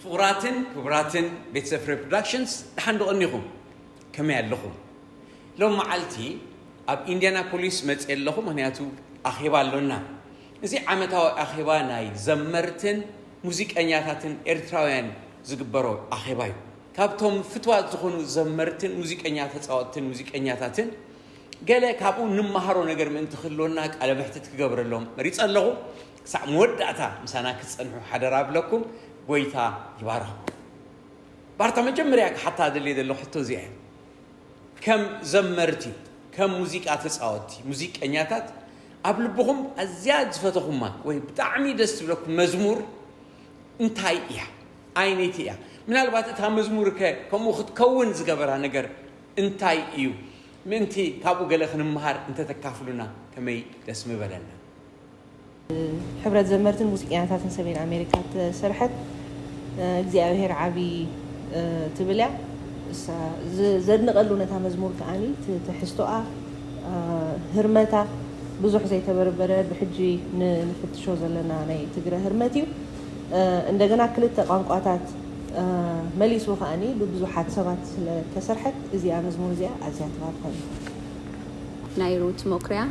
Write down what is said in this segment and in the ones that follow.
ክቡራትን ክቡራትን ቤተሰብ ፍሬ ፕሮዳክሽንስ፣ ደሓን ዶ ቀኒኹም? ከመይ ኣለኹም? ሎም መዓልቲ ኣብ ኢንዲያናፖሊስ መፅእ ኣለኹ፣ ምክንያቱ ኣኼባ ኣሎና። እዚ ዓመታዊ ኣኼባ ናይ ዘመርትን ሙዚቀኛታትን ኤርትራውያን ዝግበሮ ኣኼባ እዩ። ካብቶም ፍትዋት ዝኾኑ ዘመርትን ሙዚቀኛ ተፃወትትን ሙዚቀኛታትን ገለ ካብኡ ንመሃሮ ነገር ምእንቲ ክህልወና ቃለ መሕትት ክገብረሎም መሪፀ ኣለኹ። ክሳዕ መወዳእታ ምሳና ክትፀንሑ ሓደራ ኣብለኩም። ጎይታ ይባርኽኩም። ባርታ መጀመርያ ክሓታ ደልየ ዘለኹ ሕቶ እዚኣ እያ። ከም ዘመርቲ፣ ከም ሙዚቃ ተፃወትቲ፣ ሙዚቀኛታት ኣብ ልብኹም ኣዝያ ዝፈተኹማ ወይ ብጣዕሚ ደስ ዝብለኩም መዝሙር እንታይ እያ? ኣይነይቲ እያ? ምናልባት እታ መዝሙር ከ ከምኡ ክትከውን ዝገበራ ነገር እንታይ እዩ? ምእንቲ ካብኡ ገለ ክንመሃር እንተተካፍሉና ከመይ ደስ ምበለና። ሕብረት ዘመርትን ሙዚቀኛታትን ሰሜን ኣሜሪካ ተሰርሐት እግዚኣብሔር ዓብዪ ትብል እያ። እሳ ዘድንቐሉ ነታ መዝሙር ከዓኒ ትሕዝቶኣ፣ ህርመታ ብዙሕ ዘይተበርበረ ብሕጂ ንፍትሾ ዘለና ናይ ትግረ ህርመት እዩ። እንደገና ክልተ ቋንቋታት መሊሱ ከዓኒ ብብዙሓት ሰባት ስለተሰርሐት እዚኣ መዝሙር እዚኣ ኣዝያ ትባርኸኒ። ናይ ሩት መኩርያ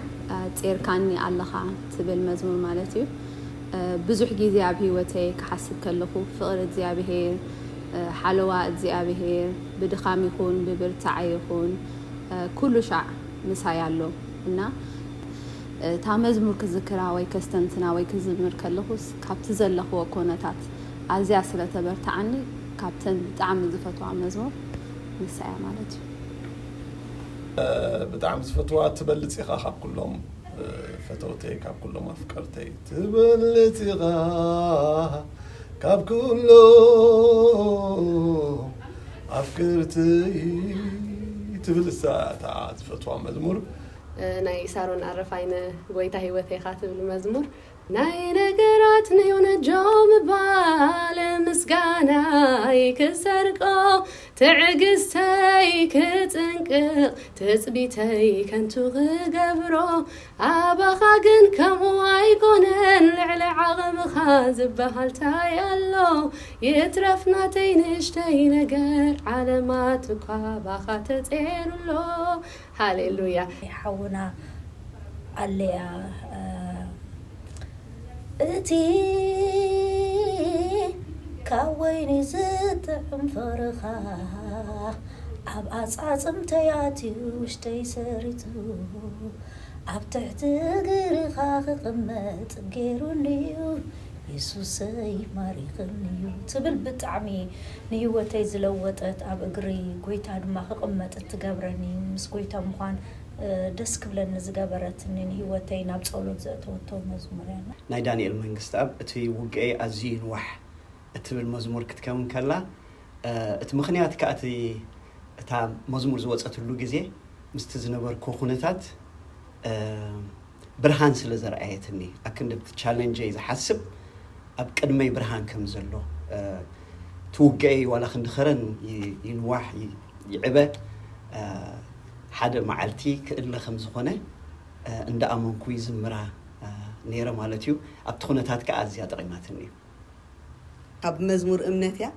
ጼርካኒ ኣለኻ ትብል መዝሙር ማለት እዩ። ብዙሕ ግዜ ኣብ ህይወተይ ክሓስብ ከለኹ ፍቕሪ እግዚኣብሄር፣ ሓለዋ እግዚኣብሄር ብድኻም ይኹን ብብርታዐ ይኹን ኩሉ ሻዕ ምሳይ ኣሎ እና እታ መዝሙር ክዝክራ ወይ ከስተንትና ወይ ክዝምር ከለኹስ ካብቲ ዘለኽዎ ኮነታት ኣዝያ ስለ ተበርትዓኒ ካብተን ብጣዕሚ ዝፈትዋ መዝሙር ንሳ እያ ማለት እዩ። ብጣዕሚ ዝፈትዋ ትበልፅ ኢኻ ካብ ኩሎም ፈተውተይ ካብ ኩሎም ኣፍቀርተይ ትበልፅ ኢኻ ካብ ኩሎም ኣፍቅርተይ ትብል እሳ እታ ዝፈትዋ መዝሙር። ናይ ሳሮን ኣረፋይነ ጎይታ ህይወተይ ኢኻ ትብል መዝሙር ናይ ነገራት ነዮነጆ ምባል ምስጋናይ ክሰርቆ ትዕግስተይ ክጽንቅቕ ትጽቢተይ ከንቱ ክገብሮ ኣባኻ ግን ከምኡ ኣይኮነን ልዕሊ ዓቕምኻ ዝበሃል ታይ ኣሎ ይትረፍ ናተይ ንእሽተይ ነገር ዓለማት እኳ ባኻ ተጼሩሎ ሃሌሉያ ሓውና ኣለያ እቲ ካብ ወይኒ ዝጥዕም ፍርኻ ኣብ ኣጻጽምተይ ኣትዩ ውሽጠይ ሰሪቱ ኣብ ትሕቲ እግርኻ ክቕመጥ ገይሩኒ እዩ የሱሰይ ማሪኽኒ እዩ ትብል ብጣዕሚ ንህይወተይ ዝለወጠት ኣብ እግሪ ጎይታ ድማ ክቕመጥ እትገብረኒ ምስ ጎይታ ምዃን ደስ ክብለኒ ዝገበረትኒ ንህይወተይ ናብ ጸሎት ዘእተወቶ መዝሙር እያ። ናይ ዳንኤል መንግስትኣብ እቲ ውግኤ ኣዝዩ ይንዋሕ እትብል መዝሙር ክትከውን ከላ እቲ ምኽንያት ከኣ እቲ እታ መዝሙር ዝወፀትሉ ግዜ ምስቲ ዝነበርኩ ኩነታት ብርሃን ስለ ዘርኣየትኒ ኣክንዲ ኣብቲ ቻለንጀይ ዝሓስብ ኣብ ቅድመይ ብርሃን ከም ዘሎ ትውግአይ ዋላ ክንዲ ኸረን ይንዋሕ ይዕበ ሓደ መዓልቲ ክእለ ከም ዝኾነ እንዳኣመንኩ ይዝምራ ነይረ ማለት እዩ ኣብቲ ኩነታት ከዓ ኣዝያ ጠቂማትኒ እዩ ካብ መዝሙር እምነት እያ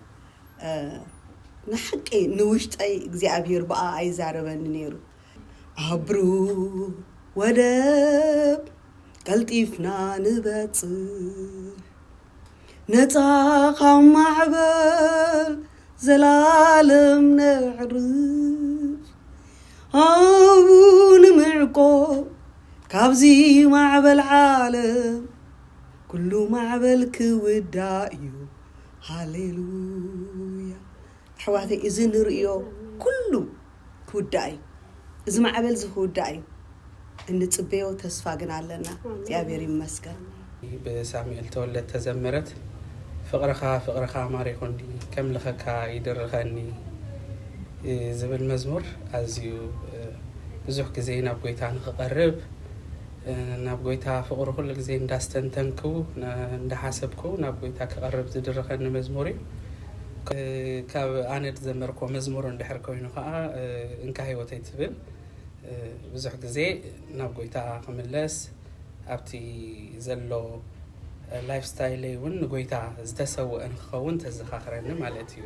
ንሓቂ ንውሽጠይ እግዚኣብሔር ብኣ ኣይዛረበኒ ነይሩ ኣብሩ ወደብ ቀልጢፍና ንበጽሕ ነጻ ካብ ማዕበል ዘላለም ነዕርፍ ኣብኡ ንምዕቆ ካብዚ ማዕበል ዓለም ኩሉ ማዕበል ክውዳእ እዩ ሃሌሉያ ኣሕዋተይ እዚ ንርእዮ ኩሉ ክውዳእ እዩ እዚ ማዕበል እዚ ክውዳእ እዩ እንጽበዮ ተስፋ ግን ኣለና እግዚኣብሔር ይመስገን ብሳሙኤል ተወለድ ተዘመረት ፍቕርኻ ፍቕርኻ ማሪኹኒ ከምልኸካ ይድርኸኒ ዝብል መዝሙር ኣዝዩ ብዙሕ ግዜ ናብ ጎይታ ንኽቐርብ ናብ ጎይታ ፍቕሩ ኩሉ ግዜ እንዳስተንተንኩ እንዳሓሰብኩ ናብ ጎይታ ክቐርብ ዝድርኸኒ መዝሙር እዩ ካብ ኣነ ዝዘመርኮ መዝሙር እንድሕር ኮይኑ ከዓ እንካ ህይወተይ ትብል ብዙሕ ግዜ ናብ ጎይታ ክምለስ ኣብቲ ዘሎ ላይፍ ስታይለይ እውን ንጎይታ ዝተሰውአ ንክኸውን ተዘኻኽረኒ ማለት እዩ።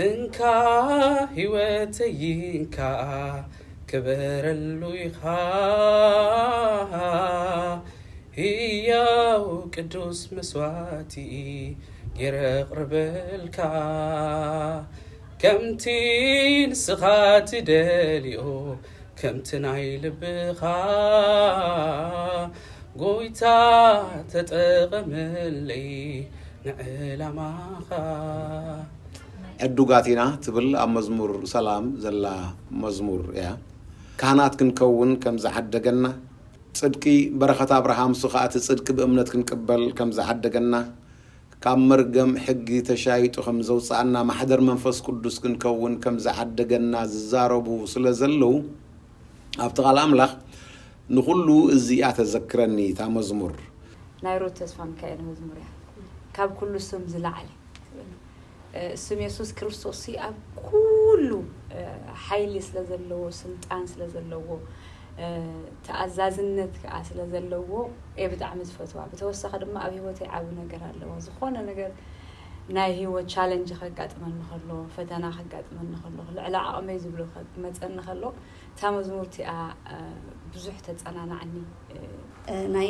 እንካ ህይወተይ እንካ ክበረሉ ኢኻ፣ ህያው ቅዱስ መስዋዕቲ ገይረ ኣቕርበልካ፣ ከምቲ ንስኻ ትደልዮ፣ ከምቲ ናይ ልብኻ ጎይታ ተጠቐመለይ ንዕላማኻ። ዕዱጋት ኢና ትብል ኣብ መዝሙር ሰላም ዘላ መዝሙር እያ። ካህናት ክንከውን ከም ዝዓደገና፣ ጽድቂ በረኸት ኣብርሃም እሱ ኸኣ እቲ ጽድቂ ብእምነት ክንቅበል ከም ዝዓደገና፣ ካብ መርገም ሕጊ ተሻይጡ ከም ዘውፅኣና፣ ማሕደር መንፈስ ቅዱስ ክንከውን ከም ዝዓደገና ዝዛረቡ ስለ ዘለዉ፣ ኣብቲ ቃል ኣምላኽ ንኹሉ እዚኣ ተዘክረኒ እታ መዝሙር። ናይ ሩት ተስፋ ሚካኤል መዝሙር እያ። ካብ ኩሉ ስም ዝለዓለ ትብል። እ፣ ስም የሱስ ክርስቶስ ሲ ኣብ ኩሉ፣ እ፣ ሓይሊ ስለ ዘለዎ፣ ስልጣን ስለ ዘለዎ፣ እ፣ ተኣዛዝነት ከዓ ስለ ዘለዎ እየ ብጣዕሚ ዝፈትዋ። ብተወሳኺ ድማ ኣብ ህይወተይ ዓቢ ነገር ኣለዋ። ዝኾነ ነገር ናይ ህይወት ቻለንጅ ከጋጥመኒ ከሎ፣ ፈተና ከጋጥመኒ ከሎ፣ ልዕሊ ዓቕመይ ዝብሎ ክመፀኒ ከሎ፣ እታ መዝሙር እቲኣ፣ እ፣ ብዙሕ ተፀናናዕኒ። እ፣ ናይ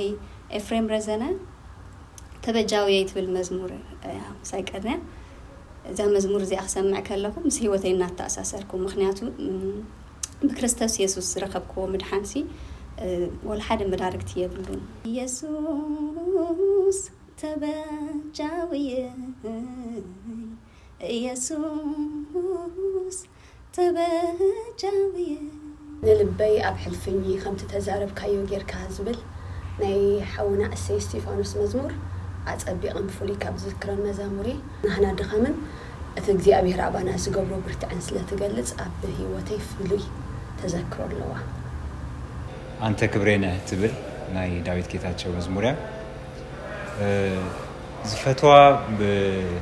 ኤፍሬም ረዘነ ተበጃውየይ ትብል መዝሙር እያ ምሳይ ቀንያ። እዛ መዝሙር እዚኣ ክሰምዕ ከለኹ ምስ ህይወተይ እናተኣሳሰርኩ፣ ምኽንያቱ፣ እም፣ ብክርስቶስ የሱስ ዝረኸብክዎ ምድሓንሲ፣ እ፣ ወላ ሓደ መዳርግቲ የብሉን። የሱስ ተበጃውየይ፣ የሱስ ተበጃውየይ። ንልበይ ኣብ ሕልፍኝ ከምቲ ተዛረብካዮ ጌርካ ዝብል ናይ ሓውና እሰይ እስቲፋኖስ መዝሙር ኣጸቢቐ ብፍሉይ ካብ ዝዝክረን መዛሙሪ ናህና ድኻምን እቲ እግዚኣብሔር ኣባና ዝገብሮ ብርትዕን ስለ ትገልጽ ኣብ ህይወተይ ፍሉይ ተዘክሮ ኣለዋ። ኣንተ ክብሬ ነህ ትብል ናይ ዳዊት ጌታቸው መዝሙር እያ። እ፣ ዝፈትዋ ብ-፣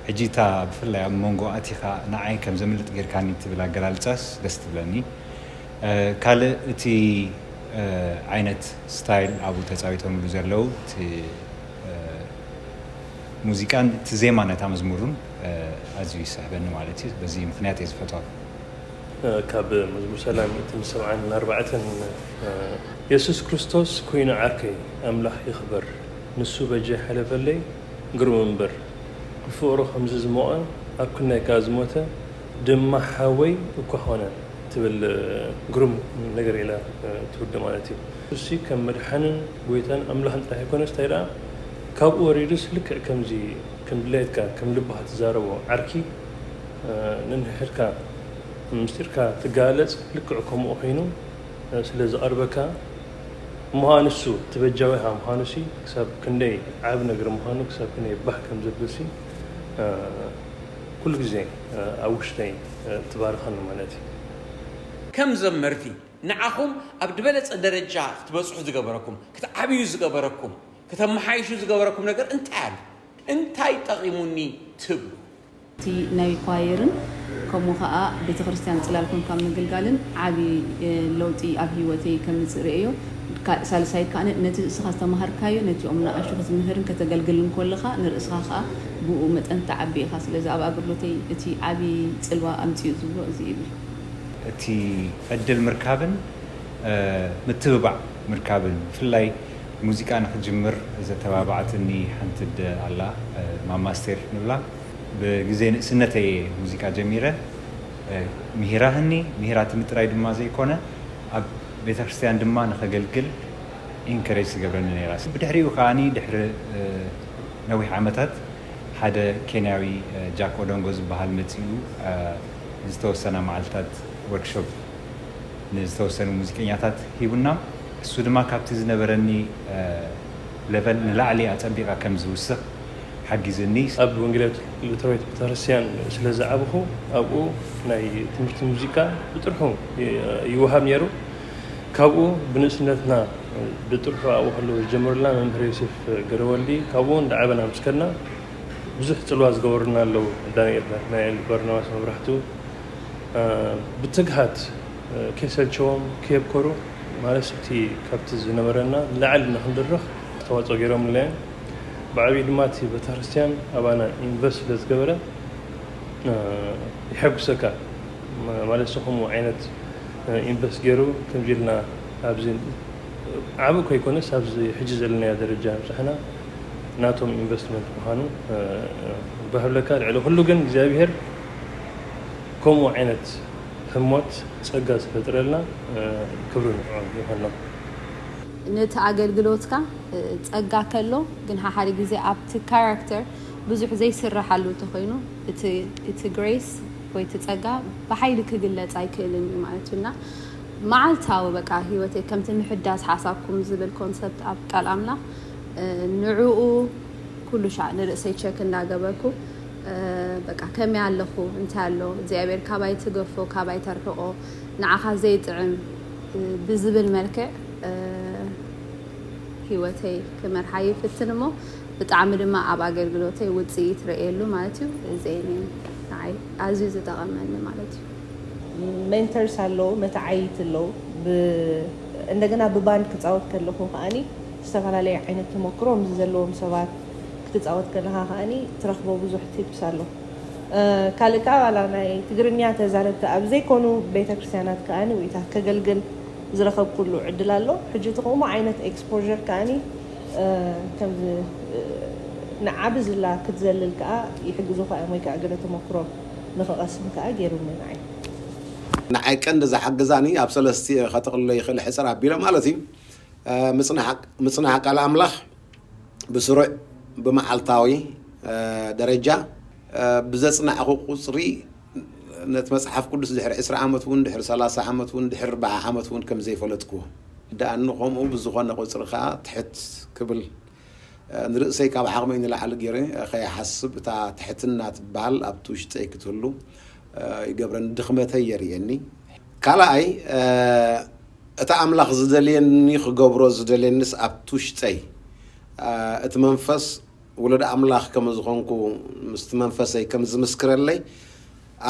ሕጂ እታ ብፍላይ ኣብ መንጎ ኣቲኻ ንዓይ ከም ዘምልጥ ጌርካኒ ትብል ኣገላልጻስ ደስ ትብለኒ። እ፣ ካልእ እቲ፣ እ፣ ዓይነት ስታይል ኣብኡ ተጻዊቶምሉ ዘለዉ እቲ፣ እ፣ ሙዚቃን እቲ ዜማ ናይታ መዝሙሩን፣ እ፣ ኣዝዩ ይስሕበኒ ማለት እዩ። በዚ ምኽንያት እየ ዝፈትዋ። ካብ መዝሙር ሰላም ሚእትን ሰብዓን ኣርባዕተን፣ የሱስ ክርስቶስ ኮይኑ ዓርከይ ኣምላኽ ይኽበር፣ ንሱ በጃይ ሓለፈለይ ግሩም እምበር፣ ብፍቕሩ ከምዚ ዝሞቐ ኣብ ክንዳይ ከኣ ዝሞተ ድማ ሓወይ እኳ ኾነ ትብል ግሩም ነገር ኢላ ትውድእ ማለት እዩ። እሱሲ ከም መድሓንን ጎይታን ኣምላኽን ጥራሕ ኣይኮነስ እንታይ ደኣ ካብኡ ወሪዱስ ልክዕ ከምዚ ከም ድሌትካ ከም ልብኻ ትዛረቦ ዓርኪ ነንሕድካ ምስጢርካ ትጋለጽ ልክዕ ከምኡ ኮይኑ ስለ ዝቐርበካ ምዃኑ እሱ እቲ በጃዊኻ ምዃኑሲ ክሳብ ክንደይ ዓቢ ነገር ምዃኑ ክሳብ ክንደይ ባህ ከም ዘብልሲ ኩሉ ግዜ ኣብ ውሽጠይ ትባርኸኒ ማለት እዩ። ከም ዘመርቲ ንዓኹም ኣብ ዝበለጸ ደረጃ ክትበጽሑ ዝገበረኩም ክትዓብዩ ዝገበረኩም ከተመሓይሹ ዝገበረኩም ነገር እንታይ ኣሎ? እንታይ ጠቒሙኒ ትብሉ? እቲ ናይ ኳየርን ከምኡ ኸኣ ቤተ ክርስቲያን ጽላል ኮንካ ምግልጋልን ዓቢ ለውጢ ኣብ ህይወተይ ከምጽእ ርእየዮ። ሳልሳይ ከኣ ነቲ እስኻ ዝተማሃርካዮ ነቲኦም ንኣሽቱ ክትምህርን ከተገልግልን ኮለኻ ንርእስኻ ኸኣ ብኡ መጠን ትዓቢ ኢኻ። ስለዚ ኣብ ኣገልግሎተይ እቲ ዓቢ ጽልዋ ኣምጺኡ ዝብሎ እዚ እዩ። እቲ ዕድል ምርካብን ምትብባዕ ምርካብን ብፍላይ ሙዚቃ ንክጅምር ዘተባባዓትኒ ሓንቲ ኣደ ኣላ፣ ማማ ኣስቴር ንብላ። ብግዜ ንእስነተይ እየ ሙዚቃ ጀሚረ። ምሂራትኒ፣ ምሂራትኒ ጥራይ ድማ ዘይኮነ ኣብ ቤተክርስትያን ድማ ንኸገልግል ኢንከሬጅ ትገብረኒ ነይራ። ብድሕሪኡ ከዓኒ ድሕሪ ነዊሕ ዓመታት ሓደ ኬንያዊ ጃክ ኦዶንጎ ዝበሃል መጺኡ ዝተወሰና መዓልታት ወርክሾፕ ንዝተወሰኑ ሙዚቀኛታት ሂቡና። እሱ ድማ ካብቲ ዝነበረኒ ለቨል ንላዕሊ ኣጸቢቐ ከም ዝውስኽ ሓጊዙኒ። ኣብ ወንጌላዊት ሉተራዊት ቤተክርስትያን ስለ ዝዓበኹ ኣብኡ ናይ ትምህርቲ ሙዚቃ ብጥርሑ ይወሃብ ነይሩ። ካብኡ ብንእስነትና ብጥርሑ ኣብኡ ከለዉ ዝጀመሩልና መምህር ዮሴፍ ገረወልዲ ካብኡ እንዳዓበና ምስ ከድና ብዙሕ ጽልዋ ዝገበሩልና ኣለዉ። ዳንኤል ናትናኤል፣ በርናባስ መብራህቱ ብትግሃት ከይሰልቸዎም ከየብከሩ ማለት እቲ ካብቲ ዝነበረና ንላዕሊ ንክንድርኽ ኣስተዋፅኦ ገይሮምልና እዮም። ብዓብዪ ድማ እቲ ቤተክርስትያን ኣባና ኢንቨስት ስለ ዝገበረ፣ እ፣ የሐጉሰካ። ማ-፣ ማለት ንሱ ከምኡ ዓይነት፣ እ፣ ኢንቨስት ገይሩ ከምዚ ኢልና ኣብዚ ዓቢ ከይኮነስ ኣብዚ ሕጂ ዘለናዮ ደረጃ ምብጻሕና ናቶም ኢንቨስትመንት ምዃኑ፣ እ፣ ባህብለካ። ልዕሊ ኩሉ ግን እግዚኣብሔር ከምኡ ዓይነት ህሞት ጸጋ ዝፈጥረልና፣ እ፣ ክብሪ ንዕኡ ይኹኖ። ነቲ ኣገልግሎትካ፣ እ፣ ጸጋ ከሎ ግን ሓሓደ ግዜ ኣብቲ ካራክተር ብዙሕ ዘይስራሓሉ እንተኾይኑ እቲ፣ እቲ ግሬስ ወይ እቲ ጸጋ ብሓይሊ ክግለጽ ኣይክእልን እዩ ማለት እዩ። እና መዓልታዊ በቃ ህይወተይ ከምቲ ምሕዳስ ሓሳብኩም ዝብል ኮንሰፕት ኣብ ቃል ኣምላኽ፣ እ፣ ንዕኡ ኩሉ ሻዕ ንርእሰይ ቸክ እንዳገበርኩ፣ እ፣ በቃ ከመይ ኣለኹ፣ እንታይ ኣሎ፣ እግዚኣብሔር ካባይ ትገፎ፣ ካባይ ተርሕቆ፣ ንዓኻ ዘይጥዕም፣ እ፣ ብዝብል መልክዕ፣ እ፣ ህይወተይ ክመርሓ ይፍትን እሞ ብጣዕሚ ድማ ኣብ ኣገልግሎተይ ውፅኢት ርእየሉ ማለት እዩ። እዚ እዩ ንዓይ ኣዝዩ ዝጠቐመኒ ማለት እዩ። ሜንተርስ ኣለዉ፣ መተዓይት ኣለዉ። ብ-፣ እንደገና ብባንድ ክፃወት ከለኹ ከኣኒ ዝተፈላለየ ዓይነት ተመክሮ ምስ ዘለዎም ሰባት ክትፃወት ከለኻ ከኣኒ ትረኽቦ ብዙሕ ቲፕስ ኣሎ። እ፣ ካልእ ከዓ ዋላ ናይ ትግርኛ ተዛረብቲ ኣብ ዘይኮኑ ቤተክርስትያናት ከኣኒ ውኢታት ከገልግል ዝረኸብኩሉ ዕድል ኣሎ። ሕጂ እቲ ከምኡ ዓይነት ኤክስፖር ከኣኒ፣ እ፣ ከም፣ እ፣ ንዓቢ ዝላ ክትዘልል ከዓ ይሕግዙኻ እዮም፣ ወይ ከዓ ገለ ተመክሮ ንኽቐስም ከዓ ገይሩኒ ንዓይ። ንዓይ ቀንዲ ዝሓግዛኒ ኣብ ሰለስቲኡ ከጠቕልሎ ይኽእል ሕጽር ኣቢለ ማለት እዩ። እ፣ ምጽናሕ፣ ምጽናሕ ቃል ኣምላኽ ብስሩዕ ብመዓልታዊ፣ እ፣ ደረጃ፣ እ፣ ብዘጽናዕኹ ቁጽሪ ነቲ መጽሓፍ ቅዱስ ድሕሪ ዕስራ ዓመት እውን ድሕሪ ሰላሳ ዓመት እውን ድሕሪ ኣርብዓ ዓመት እውን ከም ዘይፈለጥኩዎ ደኣኒ ከምኡ ብዝኾነ ቁጽሪ ከኣ ትሕት ክብል፣ እ፣ ንርእሰይ ካብ ዓቕመይ ንላዕሊ ገይረ ከይሓስብ እታ ትሕትና ትበሃል ኣብቲ ውሽጠይ ክትህሉ፣ እ፣ ይገብረኒ፣ ድኽመተይ የርእየኒ። ካልኣይ፣ እ፣ እቲ ኣምላኽ ዝደልየኒ ክገብሮ ዝደልየኒስ ኣብቲ ውሽጠይ፣ እ፣ እቲ መንፈስ ወለዶ ኣምላኽ ከም ዝኾንኩ ምስቲ መንፈሰይ ከም ዝምስክረለይ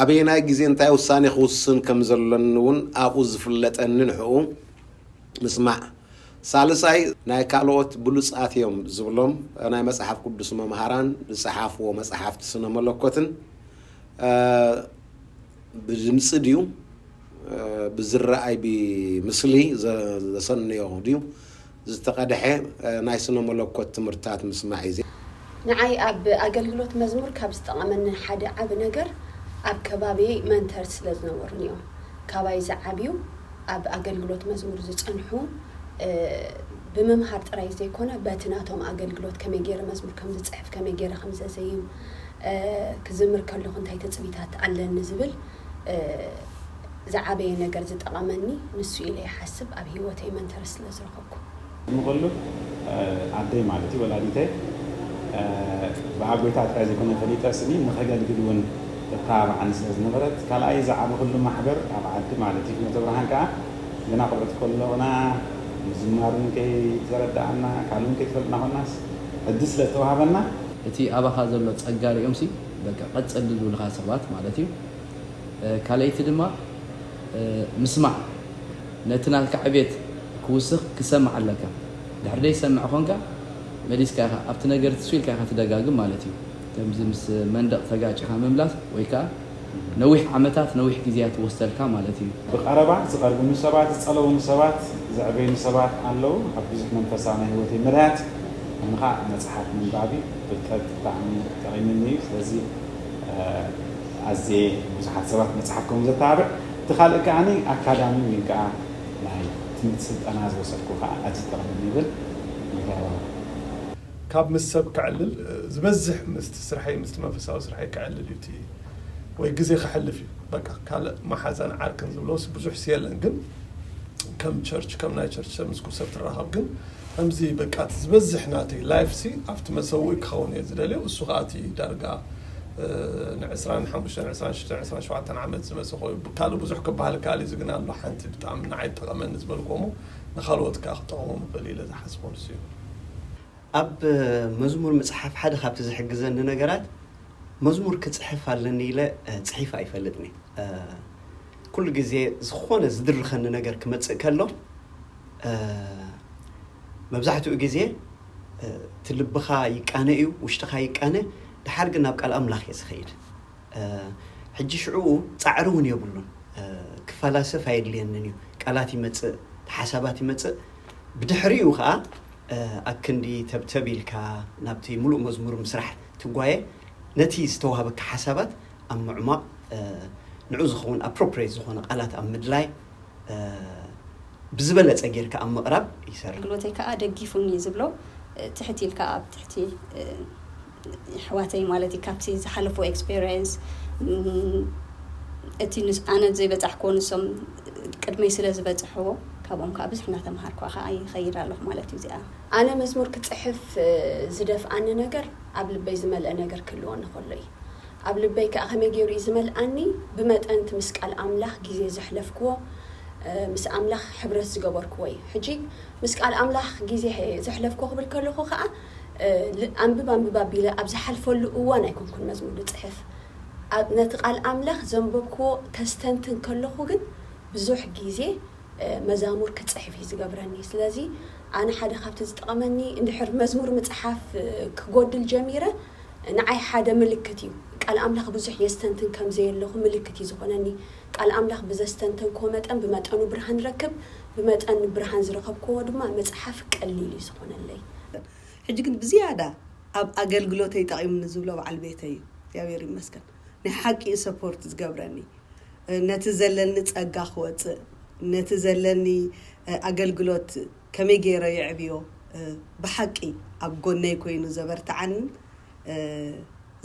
ኣበየናይ ግዜ እንታይ ውሳኔ ክውስን ከም ዘለኒ እውን ኣብኡ ዝፍለጠኒ ንዕኡ ምስማዕ። ሳልሳይ ናይ ካልኦት ብሉጻት እዮም ዝብሎም ናይ መጽሓፍ ቅዱስ መምሃራን ዝጸሓፍዎ መጽሓፍቲ ስነ መለኮትን፣ እ፣ ብድምጺ ድዩ፣ እ፣ ብዝረኣይ ብምስሊ ዘ-፣ ዘሰነዮ ድዩ ዝተቐድሐ፣ እ፣ ናይ ስነ መለኮት ትምህርትታት ምስማዕ እዩ። ንዓይ ኣብ ኣገልግሎት መዝሙር ካብ ዝጠቐመኒ ሓደ ዓቢ ነገር ኣብ ከባቢየይ መንተርስ ስለ ዝነበሩኒ እዮም። ካባይ ዝዓብዩ ኣብ ኣገልግሎት መዝሙር ዝጸንሑ፣ እ፣ ብምምሃር ጥራይ ዘይኮነ በቲ ናቶም ኣገልግሎት ከመይ ገይረ መዝሙር ከም ዝጽሕፍ፣ ከመይ ገይረ ከም ዘዘይም፣ እ፣ ክዝምር ከለኹ እንታይ ትጽቢታት ኣለኒ ዝብል፣ እ፣ ዝዓበየ ነገር ዝጠቐመኒ ንሱ ኢለ ይሓስብ፣ ኣብ ህይወተይ መንተርስ ስለ ዝረኸብኩ። ንኹሉ፣ እ፣ ኣደይ ማለት እዩ፣ ወላዲተይ፣ እ፣ ብኣጎይታ ጥራይ ዘይኮነ ፈሊጠ ስኒ ንኸገልግል እውን ተተባብዓኒ ስለ ዝነበረት፣ ካልኣይ ዝዓበኹሉ ማሕበር ኣብ ዓዲ ማለት እዩ፣ ፍኖተ ብርሃን ከኣ ገና ቆልዑት ከለኹና ምዝማር እውን ከይተረድኣና፣ ካልእ እውን ከይተፈለጥና ኮናስ ዕድል ስለ ዝተዋሃበና፣ እቲ ኣባኻ ዘሎ ጸጋ ሪኦምሲ በቃ ቀጽል ዝብሉኻ ሰባት ማለት እዩ። እ፣ ካልኣይቲ ድማ፣ እ፣ ምስማዕ፣ ነቲ ናትካ ዕቤት ክውስኽ ክሰምዕ ኣለካ። ድሕሪ ዘይሰምዕ ኾንካ መሊስካ ኢኻ ኣብቲ ነገር ትስው ኢልካ ኢኻ ትደጋግም ማለት እዩ። ከምዚ ምስ መንደቕ ተጋጭኻ ምምላስ ወይ ከኣ ነዊሕ ዓመታት ነዊሕ ግዜያት ይወስደልካ ማለት እዩ። ብቐረባ ዝቐርቡኒ ሰባት፣ ዝጸለዉኒ ሰባት፣ ዘዕበዩኒ ሰባት ኣለዉ። ኣብ ብዙሕ መንፈሳዊ ናይ ህይወተይ መዳያት ከምኡ ኸኣ መጽሓፍ ምንባብ እዩ። ፍልጠት ብጣዕሚ ጠቒሙኒ እዩ። ስለዚ፣ እ፣ ኣዝየ ብዙሓት ሰባት መጽሓፍ ከም ዘተባብዕ፣ እቲ ካልእ ከኣ ኣካዳሚ ወይ ከኣ ናይ ትምህርቲ ስልጠና ዝወሰድኩ ከኣ ኣዝዩ ጠቕመኒ ይብል። ይተባባዕ። ካብ ምስ ሰብ ክዕልል፣ እ፣ ዝበዝሕ ምስቲ ስርሐይ፣ ምስቲ መንፈሳዊ ስርሐይ ክዕልል እዩ እቲ፣ ወይ ግዜ ከሕልፍ እዩ። በቃ ካልእ መሓዛን ዓርክን ዝብሎስ ብዙሕ የለን፣ ግን ከም ቸርች፣ ከም ናይ ቸርች ሰብ ምስ ኩሉ ሰብ ትራኸብ፣ ግን ከምዚ በቃ እቲ ዝበዝሕ ናተይ ላይፍ ሲ ኣብቲ መሰውኢ ክኸውን እየ ዝደልዮ። እሱ ከዓ እቲ ዳርጋ፣ እ፣ ንዕስራን ሓሙሽተን፣ ዕስራን ሽዱሽተን፣ ዕስራን ሸውዓተን ዓመት ዝመሰ ኮይኑ፣ ካልእ ብዙሕ ክበሃል ይከኣል እዩ። እዚ ግን ኣሎ ሓንቲ ብጣዕሚ ንዓይ ጠቐመኒ ዝበልኩዎ እሞ ንኻልኦት ከዓ ክጠቕሞም ይኽእል ኢለ ዝሓስቦ ንሱ እዩ። ኣብ መዝሙር ምጽሓፍ ሓደ ካብቲ ዝሕግዘኒ ነገራት፣ መዝሙር ክጽሕፍ ኣለኒ ኢለ፣ እ፣ ጽሒፈ ኣይፈልጥን እየ። እ፣ ኩሉ ግዜ ዝኾነ ዝድርኸኒ ነገር ክመጽእ ከሎ፣ እ፣ መብዛሕትኡ ግዜ እቲ ልብኻ ይቃነ እዩ፣ ውሽጥኻ ይቃነ፣ ድሓር ግን ናብ ቃል ኣምላኽ እየ ዝኸይድ። ሕጂ ሽዕኡ ጻዕሪ እውን የብሉን። ክፈላሰፍ ኣየድልየንን እዩ። ቃላት ይመጽእ፣ ሓሳባት ይመጽእ። ብድሕሪኡ ኸኣ ኣክንዲ ተብተብ ኢልካ ናብቲ ሙሉእ መዝሙር ምስራሕ ትጓየ፣ ነቲ ዝተዋህበካ ሓሳባት ኣብ ምዕማቕ፣ ንዑ ዝኸውን ኣፕሮፕሬት ዝኾነ ቃላት ኣብ ምድላይ፣ ብዝበለጸ ጌርካ ኣብ ምቕራብ ይሰርሕ። ኣገልግሎተይ ከዓ ደጊፉኒ ዝብሎ ትሕት ኢልካ ኣብ ትሕቲ ኣሕዋተይ ማለት እዩ ካብቲ ዝሓለፎ ኤክስፔሪንስ እቲ ኣነ ዘይበፃሕኮ ንሶም ቅድመይ ስለ ዝበፅሕዎ ካብኦም ከዓ ብዙሕ እናተምሃርኳ ከዓ ይኸይድ ኣለኹ ማለት እዩ እዚኣ ኣነ መዝሙር ክፅሕፍ ዝደፍኣኒ ነገር ኣብ ልበይ ዝመልአ ነገር ክህልዎ እንከሎ እዩ ኣብ ልበይ ከዓ ከመይ ገይሩ እዩ ዝመልኣኒ ብመጠን እቲ ምስ ቃል ኣምላኽ ግዜ ዘሕለፍክዎ ምስ ኣምላኽ ሕብረት ዝገበርክዎ እዩ ሕጂ ምስ ቃል ኣምላኽ ግዜ ዘሕለፍክዎ ክብል ከለኹ ከዓ ኣንብብ ኣንብብ ኣቢለ ኣብ ዝሓልፈሉ እዋን ኣይኮንኩን መዝሙር ዝፅሕፍ ነቲ ቃል ኣምላኽ ዘንበብክዎ ከስተንትን ከለኹ ግን ብዙሕ ግዜ መዛሙር ክፅሕፍ እዩ ዝገብረኒ ስለዚ ኣነ ሓደ ካብቲ ዝጠቐመኒ እንድሕር መዝሙር ምፅሓፍ ክጎድል ጀሚረ ንዓይ ሓደ ምልክት እዩ ቃል ኣምላኽ ብዙሕ የስተንትን ከም ዘየለኹ ምልክት እዩ ዝኾነኒ ቃል ኣምላኽ ብዘስተንተንክዎ መጠን ብመጠኑ ብርሃን ረክብ ብመጠን ብርሃን ዝረኸብክዎ ድማ መፅሓፍ ቀሊል እዩ ዝኾነለይ ሕጂ ግን ብዝያዳ ኣብ ኣገልግሎተይ ጠቒምኒ ዝብሎ በዓል ቤተይ እዩ እግዚኣብሔር ይመስገን ናይ ሓቂ እዩ ሰፖርት ዝገብረኒ ነቲ ዘለኒ ጸጋ ክወጽእ፣ ነቲ ዘለኒ ኣገልግሎት ከመይ ገይረ የዕብዮ፣ ብሓቂ ኣብ ጎነይ ኮይኑ ዘበርትዓንን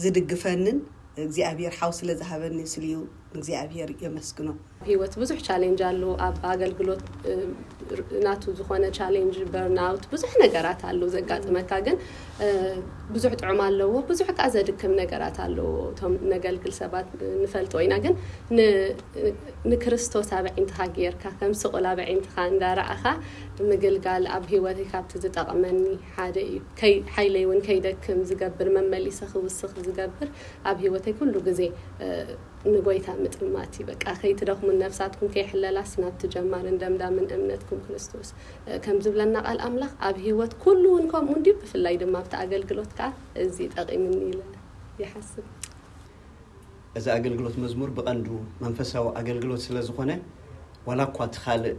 ዝድግፈንን እግዚኣብሔር ሓው ስለ ዝሃበኒ ስልዩ ንእግዚኣብሔር የመስግኖ። ኣብ ህይወት ብዙሕ ቻሌንጅ ኣሎ። ኣብ ኣገልግሎት ናቱ ዝኾነ ቻሌንጅ፣ በርናውት፣ ብዙሕ ነገራት ኣሎ ዘጋጥመካ። ግን ብዙሕ ጥዑም ኣለዎ፣ ብዙሕ ከዓ ዘድክም ነገራት ኣለዎ። እቶም ነገልግል ሰባት ንፈልጦ ኢና፣ ግን ንክርስቶስ ኣብ ኣዒንትኻ ጌርካ፣ ከም ስቑል ኣብ ኣዒንትኻ እንዳረኣኻ ምግልጋል ኣብ ህይወተይ ካብቲ ዝጠቕመኒ ሓደ እዩ። ሓይለይ እውን ከይደክም ዝገብር፣ መመሊሰ ክውስኽ ዝገብር፣ ኣብ ህይወተይ ኩሉ ግዜ ንጎይታ ምጥማት እዩ። በቃ ከይትደኽሙን ነፍሳትኩም ከይሕለላስ ናብቲ ጀማርን ደምዳምን እምነትኩም ክርስቶስ ከም ዝብለና ቃል ኣምላኽ ኣብ ህይወት ኩሉ እውን ከምኡ እንድዩ። ብፍላይ ድማ ኣብቲ ኣገልግሎት ከዓ እዚ ጠቒምኒ ኢለ ይሓስብ። እዚ ኣገልግሎት መዝሙር ብቐንዱ መንፈሳዊ ኣገልግሎት ስለ ዝኾነ ዋላ እኳ እቲ ካልእ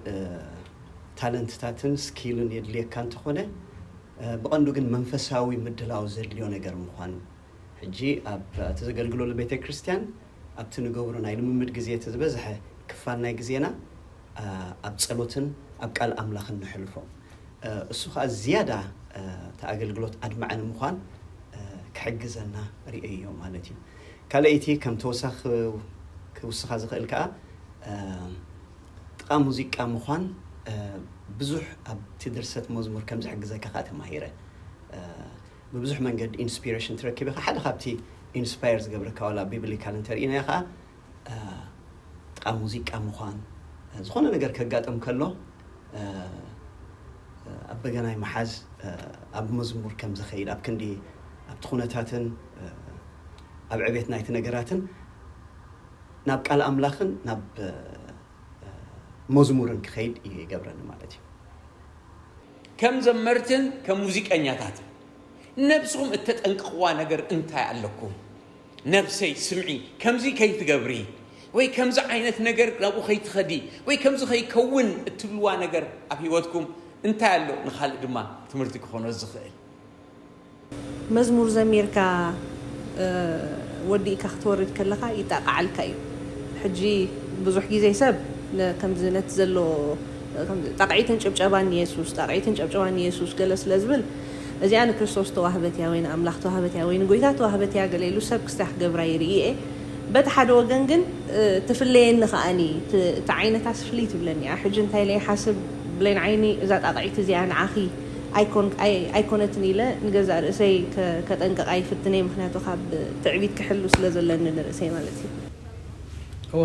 ታለንትታትን ስኪልን የድልየካ እንተኾነ ብቐንዱ ግን መንፈሳዊ ምድላው ዘድልዮ ነገር ምዃኑ ሕጂ ኣብ እቲ ዘገልግለሉ ቤተ ክርስቲያን ኣብቲ ንገብሮ ናይ ልምምድ ግዜ እቲ ዝበዝሐ ክፋል ናይ ግዜና ኣብ ጸሎትን ኣብ ቃል ኣምላኽን ንሕልፎ። እሱ ከዓ ዝያዳ እቲ ኣገልግሎት ኣድማዒ ንምዃን ክሕግዘና ርእየዮ ማለት እዩ። ካልኣይቲ ከም ተወሳኺ ክውስኻ ዝኽእል ከዓ ጥቓ ሙዚቃ ምዃን ብዙሕ ኣብቲ ድርሰት መዝሙር ከም ዝሕግዘካ ከዓ ተማሂረ። ብብዙሕ መንገዲ ኢንስፒሬሽን ትረክብ ኢኻ ሓደ ካብቲ ኢንስፓየር ዝገብረካ ዋላ ቢብሊካል እንተርኢናዮ ከዓ ጥቃ ሙዚቃ ምዃን ዝኾነ ነገር ከጋጥም ከሎ ኣብ በገናይ ምሓዝ ኣብ መዝሙር ከም ዝኸይድ ኣብ ክንዲ ኣብቲ ኩነታትን ኣብ ዕቤት ናይቲ ነገራትን ናብ ቃል ኣምላኽን ናብ መዝሙርን ክኸይድ ይገብረኒ ማለት እዩ። ከም ዘመርትን ከም ሙዚቀኛታትን ነብስኹም እተጠንቅቕዋ ነገር እንታይ ኣለኩም? ነብሰይ ስምዒ፣ ከምዚ ከይትገብሪ ወይ ከምዚ ዓይነት ነገር ናብኡ ከይትኸዲ ወይ ከምዚ ከይከውን እትብልዋ ነገር ኣብ ህይወትኩም እንታይ ኣሎ ንኻልእ ድማ ትምህርቲ ክኾኖ ዝኽእል? መዝሙር ዘሚርካ ወዲእካ ክትወርድ ከለኻ ይጣቃዓልካ እዩ። ሕጂ ብዙሕ ግዜ ሰብ ከምዚ ነቲ ዘሎ ጣቕዒትን ጭብጨባን ንየሱስ ጣቕዒትን ጭብጨባን ንየሱስ ገለ ስለ ዝብል እዚኣ ንክርስቶስ ተዋህበት እያ ወይ ንኣምላኽ ተዋህበት እያ ወይ ንጎይታ ተዋህበት እያ ገለ ኢሉ ሰብ ክስታ ክገብራ ይርኢ እየ። በቲ ሓደ ወገን ግን ትፍለየኒ ከኣኒ እታ ዓይነታስ ፍልይ ትብለኒ እያ። ሕጂ እንታይ ኢለ ይሓስብ ብሌን ዓይኒ እዛ ጣቕዒት እዚኣ ንዓኺ ኣይኮን- ኣይ- ኣይኮነትን ኢለ ንገዛእ ርእሰይ ከ- ከጠንቅቓ ይፍትን እየ። ምኽንያቱ ካብ ትዕቢት ክሕሉ ስለ ዘለኒ ንርእሰይ ማለት እዩ። እወ፣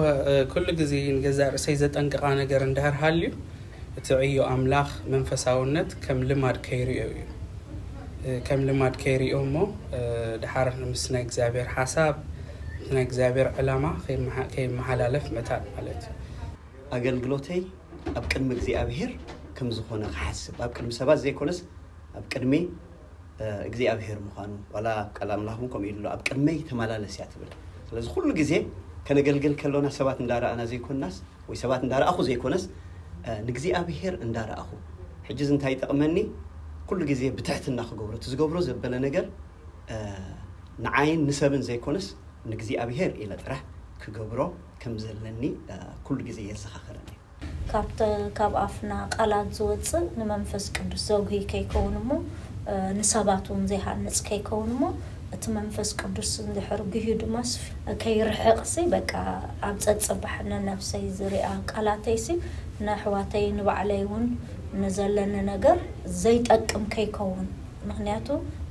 ኩሉ ግዜ ንገዛእ ርእሰይ ዘጠንቅቓ ነገር እንድሕር ሃልዩ፣ እቲ ዕዮ ኣምላኽ መንፈሳውነት ከም ልማድ ከይርእዮ እዩ። ከም ልማድ ከይርእዮ እሞ፣ ድሓር ምስ ናይ እግዚኣብሔር ሓሳብ፣ ምስ ናይ እግዚኣብሔር ዕላማ ከይመሓ- ከይመሓላለፍ ምታን ማለት እዩ። ኣገልግሎተይ ኣብ ቅድሚ እግዚኣብሔር ከም ዝኾነ ክሓስብ፣ ኣብ ቅድሚ ሰባት ዘይኮነስ ኣብ ቅድሚ እግዚኣብሔር ምዃኑ፣ ዋላ ኣብ ቃል ኣምላኽ እውን ከምኡ ኢሉ ኣሎ፣ "ኣብ ቅድመይ ተመላለስ" እያ ትብል። ስለዚ ኩሉ ግዜ ከነገልግል ከሎና ሰባት እንዳረኣና ዘይኮንናስ፣ ወይ ሰባት እንዳረኣኹ ዘይኮነስ፣ ንእግዚኣብሔር እንዳረኣኹ፣ ሕጂ እዚ እንታይ ይጠቕመኒ? ኩሉ ግዜ ብትሕትና ክገብሮ፣ እቲ ዝገብሮ ዘበለ ነገር ንዓይን ንሰብን ዘይኮነስ ንእግዚኣብሔር ኢለ ጥራሕ ክገብሮ ከም ዘለኒ ኩሉ ግዜ የዘኻኽረኒ። ካብ ኣፍና ቃላት ዝወፅእ ንመንፈስ ቅዱስ ዘጉሂ ከይከውን እሞ ንሰባት እውን ዘይሃንፅ ከይከውን እሞ እቲ መንፈስ ቅዱስ እንድሕር ጉህዩ ድማስ ከይርሕቕሲ በቃ ኣብ ፀፅባሕ ንነብሰይ ዝሪኣ ቃላተይሲ ንኣሕዋተይ ንባዕለይ እውን ንዘለኒ ነገር ዘይጠቅም ከይከውን ምክንያቱ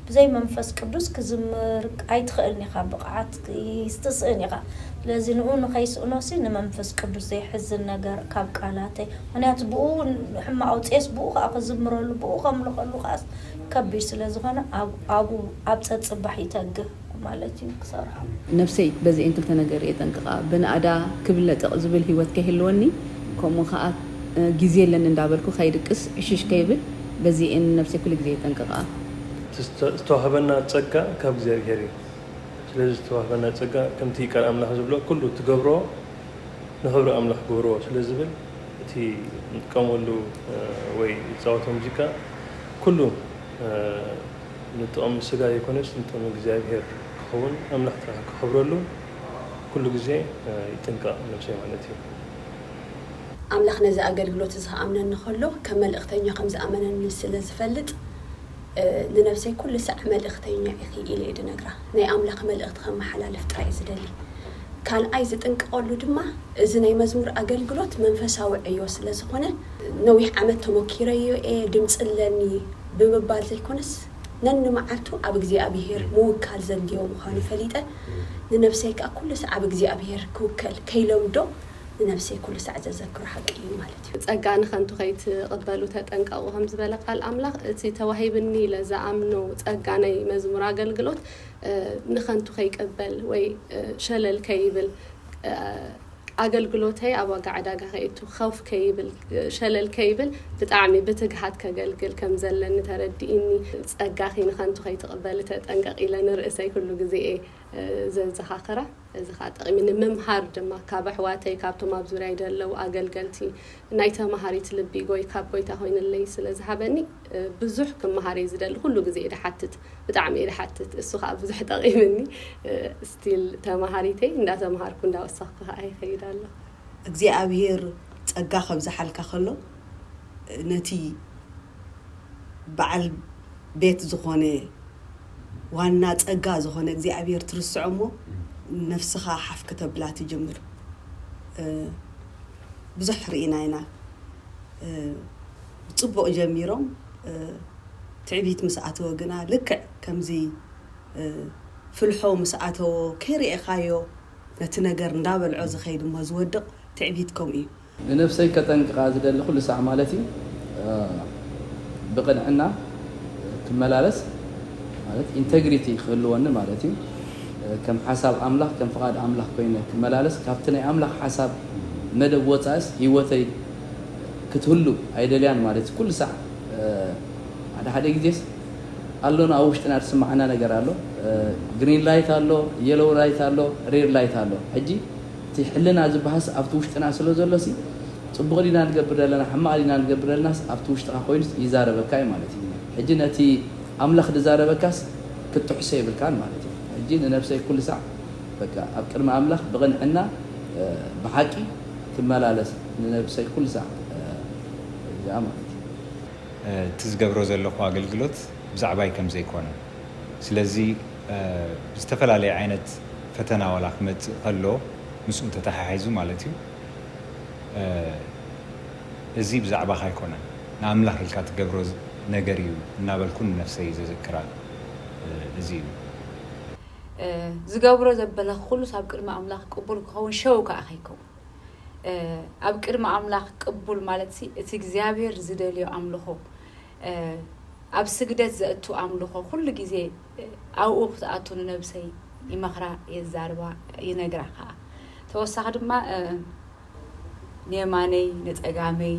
ብዘይ መንፈስ ቅዱስ ክዝምር ኣይትኽእልን ኢኻ፣ ብቕዓት ይስትስእን ኢኻ። ስለዚ ንኡ ንኸይስእኖሲ ንመንፈስ ቅዱስ ዘይሕዝን ነገር ካብ ቃላተይ፣ ምክንያቱ ብኡ ሕማቕ ኣውፅኤስ ብኡ ከዓ ክዝምረሉ ብኡ ከምልኸሉ ከዓስ ከቢድ ስለ ዝኾነ ኣብኡ ኣብ ፀፅባሕ ይተግህ ማለት እዩ ክሰርሖ። ነብሰይ በዚኤን ክልተ ነገር እየ ጠንቅቓ። ብንኣዳ ክብል ነጠቕ ዝብል ህይወት ከይህልወኒ፣ ከምኡ ኸኣ ግዜ የለን እንዳበልኩ ከይድቅስ ዕሽሽ ከይብል በዚኤን ነብሰይ ኩሉ ግዜ እየ ጠንቅቓ። ዝተዋህበና ጸጋ ካብ እግዚኣብሔር እዩ። ስለዚ ዝተዋህበና ጸጋ ከምቲ ቃል ኣምላኽ ዝብሎ ኩሉ ትገብሮ ንኽብሪ ኣምላኽ ግብርዎ ስለ ዝብል እቲ ንጥቀመሉ ወይ ዝጻወቶ ሙዚቃ ኩሉ ንጥቕሚ ስጋ ዘይኮነስ ንጥቕሚ እግዚኣብሔር ክኸውን ኣምላኽ ጥራሕ ክኸብረሉ ኩሉ ግዜ ይጥንቀቕ ነብሰይ ማለት እዩ። ኣምላኽ ነዚ ኣገልግሎት እዚ ክኣምነኒ ከሎ ከም መልእኽተኛ ከም ዝኣመነኒ ስለ ዝፈልጥ ንነብሰይ ኩሉ ሳዕ መልእኽተኛ ኢኺ ኢለ እየ ድነግራ። ናይ ኣምላኽ መልእኽቲ ከመሓላልፍ ጥራይ እየ ዝደሊ። ካልኣይ ዝጥንቀቐሉ ድማ እዚ ናይ መዝሙር ኣገልግሎት መንፈሳዊ ዕዮ ስለ ዝኾነ ነዊሕ ዓመት ተሞኪረዮ እየ ድምፂ ኣለኒ ብምባል ዘይኮነስ ነንመዓልቱ ኣብ እግዚኣብሄር ምውካል ዘድልዮ ምዃኑ ፈሊጠ ንነብሰይ ከዓ ኩሉ ሳዕ ኣብ እግዚኣብሄር ክውከል ከይለምዶ ንነብሰይ ኩሉ ሳዕ ዘዘክሮ ሓቂ እዩ ማለት እዩ። ጸጋ ንኸንቱ ከይትቕበሉ ተጠንቀቑ ከም ዝበለ ቃል ኣምላኽ፣ እቲ ተዋሂብኒ ኢለ ዝኣምኖ ጸጋ ናይ መዝሙር ኣገልግሎት ንኸንቱ ከይቅበል ወይ ሸለል ከይብል ኣገልግሎተይ ኣብ ዋጋ ዕዳጋ ከይእቱ ከፍ ከይብል ሸለል ከይብል ብጣዕሚ ብትግሃት ከገልግል ከም ዘለኒ ተረዲእኒ። ጸጋኺ ንኸንቱ ከይትቕበሊ ተጠንቀቂ ኢለ ንርእሰይ ኩሉ ግዜ እየ ዘዘኻኽራ። እዚ ከዓ ጠቒሚ ንምምሃር ድማ ካብ ኣሕዋተይ ካብቶም ኣብ ዙርያይ ዘለዉ ኣገልገልቲ ናይ ተማሃሪት ልቢ ጎይ ካብ ጎይታ ኮይንለይ ስለ ዝሃበኒ ብዙሕ ክመሃር እየ ዝደሊ። ኩሉ ግዜ እየ ድሓትት፣ ብጣዕሚ እየ ድሓትት። እሱ ከዓ ብዙሕ ጠቒምኒ። ስቲል ተማሃሪተይ እንዳተምሃርኩ እንዳወሰኽኩ ከዓ ይኸይድ ኣለኹ። እግዚኣብሄር ጸጋ ከብዝሓልካ ከሎ ነቲ በዓል ቤት ዝኾነ ዋና ጸጋ ዝኾነ እግዚኣብሔር ትርስዖ እሞ ነፍስኻ ሓፍ ክተብላ ትጅምር። ብዙሕ ርኢና ኢና። ብጽቡቕ ጀሚሮም ትዕቢት ምስ ኣተወ ግና ልክዕ ከምዚ ፍልሖ ምስ ኣተዎ ከይርኤኻዮ ነቲ ነገር እንዳበልዖ ዝኸይድ እሞ ዝወድቕ ትዕቢት ከምኡ እዩ። ንነብሰይ ከጠንቅቓ ዝደሊ ኩሉ ሳዕ ማለት እዩ ብቕንዕና ክመላለስ ማለት ኢንተግሪቲ ክህልወኒ ማለት እዩ። ከም ሓሳብ ኣምላኽ ከም ፍቓድ ኣምላኽ ኮይነ ክመላለስ ካብቲ ናይ ኣምላኽ ሓሳብ መደብ ወፃእስ ህይወተይ ክትህሉ ኣይደልያን ማለት እዩ። ኩሉ ሳዕ ሓደ ሓደ ግዜስ ኣሎና ኣብ ውሽጥና ዝስማዓና ነገር ኣሎ። ግሪን ላይት ኣሎ፣ የሎው ላይት ኣሎ፣ ሬድ ላይት ኣሎ። ሕጂ እቲ ሕልና ዝበሃስ ኣብቲ ውሽጥና ስለ ዘሎ ሲ ፅቡቕ ዲና ንገብር ዘለና ሕማቕ ዲና ንገብር ዘለናስ ኣብቲ ውሽጥኻ ኮይኑስ ይዛረበካ እዩ ማለት እዩ። ሕጂ ነቲ ኣምላኽ ዝዛረበካስ ክትጥሕሶ የብልካን ማለት እዩ። ሕጂ ንነብሰይ ኩሉ ሳዕ በቃ ኣብ ቅድሚ ኣምላኽ ብቕንዕና ብሓቂ ክመላለስ ንነብሰይ ኩሉ ሳዕ እዚኣ ማለት እዩ። እቲ ዝገብሮ ዘለኹ ኣገልግሎት ብዛዕባይ ከም ዘይኮነ ስለዚ ብዝተፈላለየ ዓይነት ፈተና ዋላ ክመፅእ ከሎ ምስኡ ተተሓሒዙ ማለት እዩ እዚ ብዛዕባኻ ኣይኮነን ንኣምላኽ ኢልካ ትገብሮ ነገር እዩ እናበልኩ ንነፍሰይ ዘዘክራ እዚ እዩ ዝገብሮ ዘበለ ኩሉስ ኣብ ቅድሚ ኣምላኽ ቅቡል ክኸውን ሸው ከዓ ከይከውን ኣብ ቅድሚ ኣምላኽ ቅቡል ማለት ሲ እቲ እግዚኣብሔር ዝደልዮ ኣምልኾ ኣብ ስግደት ዘእቱ ኣምልኾ ኩሉ ግዜ ኣብኡ ክትኣቱ ንነብሰይ ይመኽራ የዛርባ ይነግራ ከዓ ተወሳኺ ድማ ንየማነይ ንፀጋመይ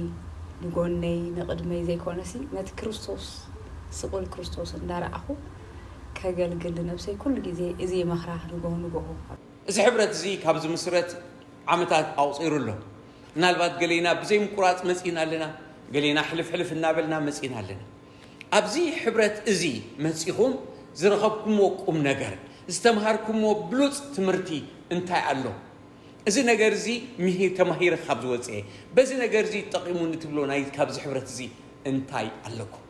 ንጎነይ ንቕድመይ ዘይኮነሲ ነቲ ክርስቶስ ስቕ ኢለ ክርስቶስ እንዳረኣኹ ከገልግል ንነብሰይ ኩሉ ግዜ እዚ ይመኽራ ንግሆ ንግሆ። እዚ ሕብረት እዚ ካብ ዝምስረት ዓመታት ኣቑጺሩ ኣሎ። ምናልባት ገሌና ብዘይ ምቁራጽ መጺእና ኣለና፣ ገሌና ሕልፍ ሕልፍ እናበልና መጺእና ኣለና። ኣብዚ ሕብረት እዚ መጺኹም ዝረኸብኩምዎ ቁም ነገር፣ ዝተምሃርኩምዎ ብሉጽ ትምህርቲ እንታይ ኣሎ? እዚ ነገር እዚ ምሂ ተማሂረ ካብ ዝወፅአ፣ በዚ ነገር እዚ ጠቒሙኒ ትብሎ ናይ ካብዚ ሕብረት እዚ እንታይ ኣለኩም?